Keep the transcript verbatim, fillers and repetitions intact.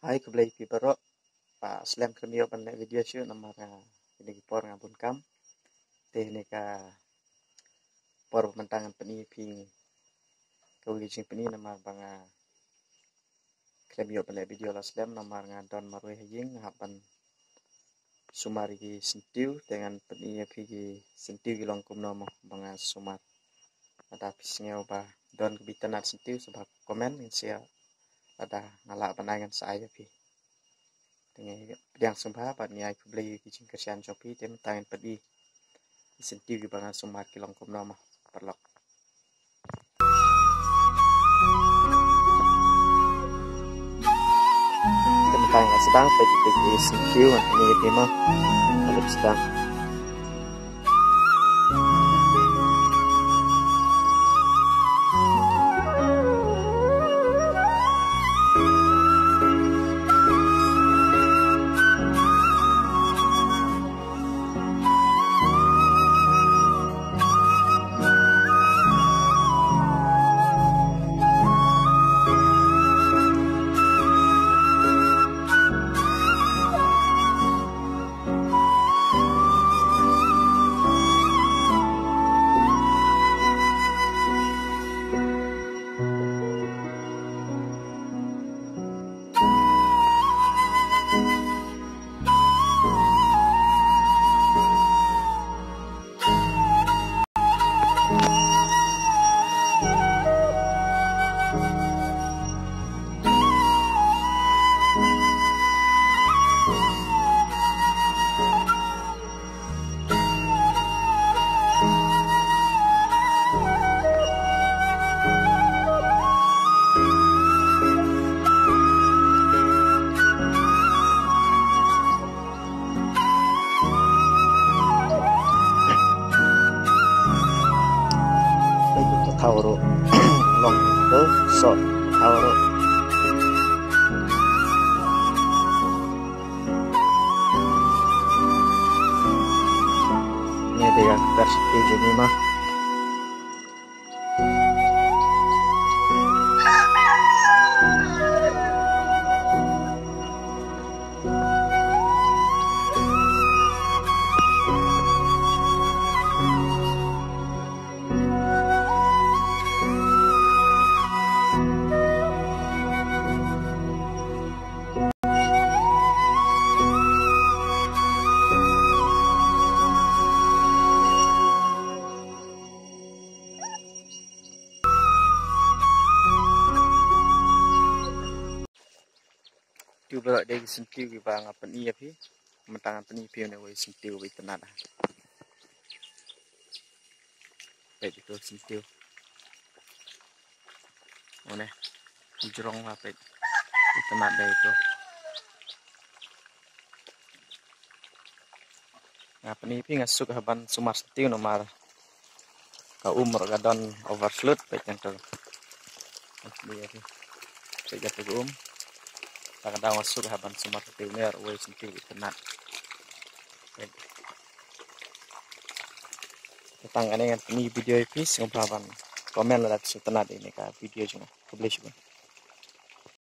Hai, khublei phi baroh. Ba slem khlem ïoh ban leh video shuh namar nga kine ki por nga bun kam. Te ne ka por ba mynta ngan pyni phi ka wi jingpyni namar ba nga khlem ïoh ban leh video la slem namar nga don marwei ha ïing, nga hap ban sumar ki syntiew. Te ngan pyni ïa phi ki syntiew ki long kumno mo ba nga sumar. Lada phi sngew ba don ka ba itynnad syntiew sa ba comment, ngin sa ïa, lada nga lah ban ai ngan sa ai ïa phi. Te ngi pdiang sngewbha bad ngi ai khublei ïa ki jingkyrshan jong phi. Te mynta ngin pyni ki syntiew ki ba nga sumar ki long kumno mo paralok. Te mynta nga sdang, peit ïa ki syntiew ngan pyni ïa phi mo. Haduh sdang. Thaw ruh. Long tu so thaw ruh. Ni dia versi jeni mah. Tu baroh dei ki syntiew kiba nga pyni ïa phi. Mynta ngan pyni ïa phi une uwei syntiew uba itynnad. Peit ito syntiew. Une. Jrong la peit. Itynnad dei ito. Nga pyni ïa phi, nga suk ha ban sumar syntiew namar ka um ruh ka don overflow, peit ïa kata. Peit ïa kata ka um. Kata ka daw nga suk ha ban sumar syntiew, ne ruh uwei syntiew itynnad. Peit. Tang kane ngan pyni video ïa phi, sngewbha ban comment lada phi sngewtynnad ïa kane ka video jong nga. Khublei shibun.